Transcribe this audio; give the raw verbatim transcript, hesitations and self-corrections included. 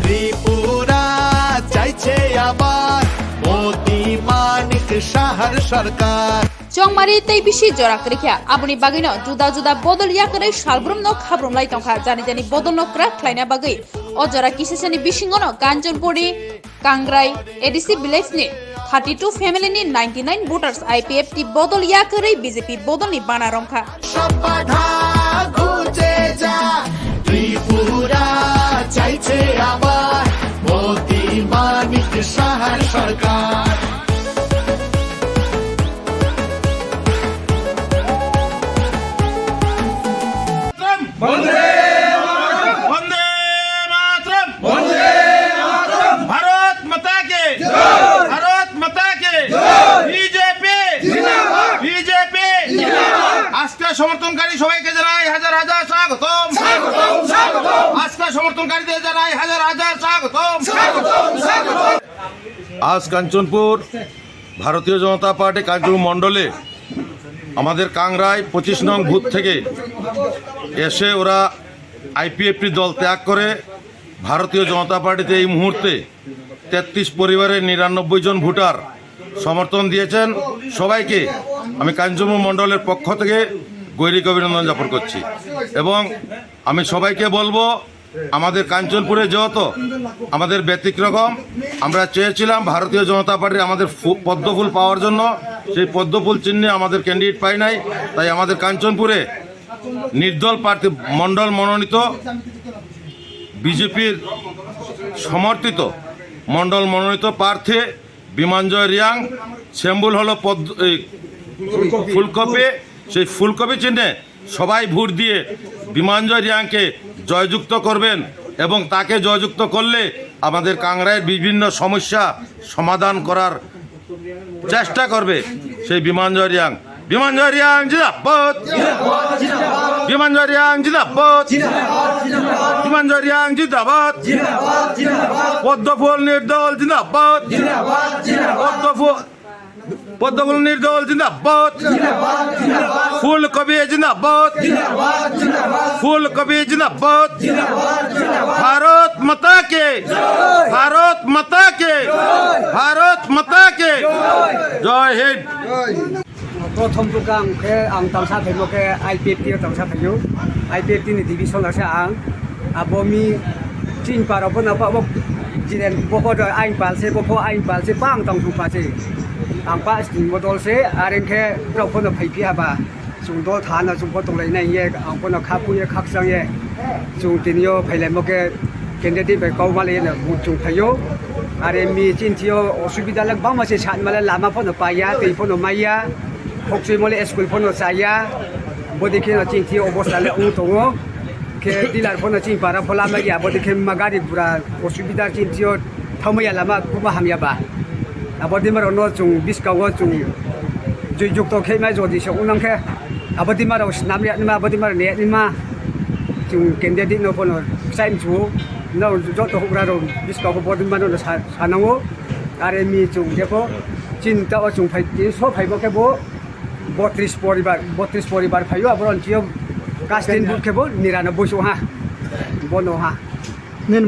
ত্রিপুরা চাইছে আবার মোদি মানিক সাহার সরকার। Chongmari tei bisi jora kwrwi kha, aboni bagwino juda juda bodol yakarwi salbrumno khabrumlai tongkha. Jani jani bodolno kwrak khlaina bagwi o jora kisasani bisingono Kanchanpurni Kangrai A D C village ni thirty two family ni ninety nine voters I P F T bodol yakarwi B J P bodol ni bana romkha. সব বাধা ঘুচে যা, ত্রিপুরা চাইছে আবার মোদি মানিক সাহার সরকার। বন্দে মাতরম। বন্দে মাতরম। বন্দে মাতরম। ভারত মাতা কে জয়। ভারত মাতা কে জয়। বিজেপি জিন্দাবাদ। বিজেপি জিন্দাবাদ। আজকে সমর্থনকারী সবাইকে জানাই হাজার হাজার স্বাগতম। স্বাগতম, স্বাগতম। আজকে সমর্থনকারীদের জানাই হাজার হাজার স্বাগতম। স্বাগতম, স্বাগতম। আজ কাঞ্চনপুর ভারতীয় জনতা পার্টি কাঞ্চনপুর মণ্ডলে আমাদের কাংরাই পঁচিশ নং বুথ থেকে এসে ওরা আইপিএফটি দল ত্যাগ করে ভারতীয় জনতা পার্টিতে এই মুহূর্তে তেত্রিশ পরিবারের নিরানব্বই জন ভোটার সমর্থন দিয়েছেন। সবাইকে আমি কাঞ্চনপুর মণ্ডলের পক্ষ থেকে গৈরিক অভিনন্দন জ্ঞাপন করছি এবং আমি সবাইকে বলবো, আমাদের কাঞ্চনপুরে যেহেতু আমাদের ব্যতিক্রম, আমরা চেয়েছিলাম ভারতীয় জনতা পার্টির আমাদের ফু-, পদ্মফুল পাওয়ার জন্য, সেই পদ্মফুল চিহ্নে আমাদের ক্যান্ডিডেট পাই নাই, তাই আমাদের কাঞ্চনপুরে নির্দল প্রার্থী মণ্ডল মনোনীত বিজেপির সমর্থিত মণ্ডল মনোনীত প্রার্থী বিমানজয় রিয়াং, সিম্বল হলো পদ্ম, এই ফুলকপি, সেই ফুলকপি চিহ্নে সবাই ভোট দিয়ে বিমানজয় রিয়াংকে জয়যুক্ত করবেন এবং তাকে জয়যুক্ত করলে আমাদের কাংরাইয়ের বিভিন্ন সমস্যা সমাধান করার চেষ্টা করবে সেই বিমানজয় রিয়াং। বিমানজয় রিয়াং জিন্দাবাদ। বিমানজয় রিয়াং জিন্দাবাদ। বিমানজয় রিয়াং জিন্দাবাদ। পদ্মফুল নির্দল জিন্দাবাদ। পদ্মফুল, পদ্মফুল নির্দল জিন্দাবাদ। ফুলকপি জিন্দাবাদ। ফুলকপি জিন্দাবাদ। ভারত মাতা কে। ভারত মাতা কে। ভারত মাতা কে। জয় Hind. Prothom dukha ang khe ang tangsa phaimo khe I P F T o tangsa phaio, I P F T ni division ase ang. Abo mi chini para bono pa bo jiren bokol ain pal se, bokol ain pal se, pa ang tong thung pha se. Ang pa sini bodol se, are khe rok bono phai phi aba. Chwng dol thana chwng bo tonglainai ye, ang bono kha phuye khakchang ye. Chwng tini o phailaimo khe candidate bai kok male ye no chwng phaio. Are mi chini thio osubida le bangma se san male lama phono paiya, tei phono maiya. Khokchwi mole school phono chaya. Bodi kheno chini thio obosta le ong tongo. Khe dealer phono chini para phola maiya, bodi khe ma gari gura osubida chini thio. Thangmaya lama kubwa hamya ba. Abo dima rok no chwng bwskango chwng jui jukto khe mai jodi se unang khe abo dima rok snam ya nima abo dima rok ne nima chwng candidate no bono sai mchu no joto hugra rok bwskango bo dima no sa-, sanango are mi chwng jepho chinta o chwng phai tin so phai bo khe bo botris poribar, botris poribar phaio abo ron chiyo kastin but khe bo nirano boisu ha bono ha. Nini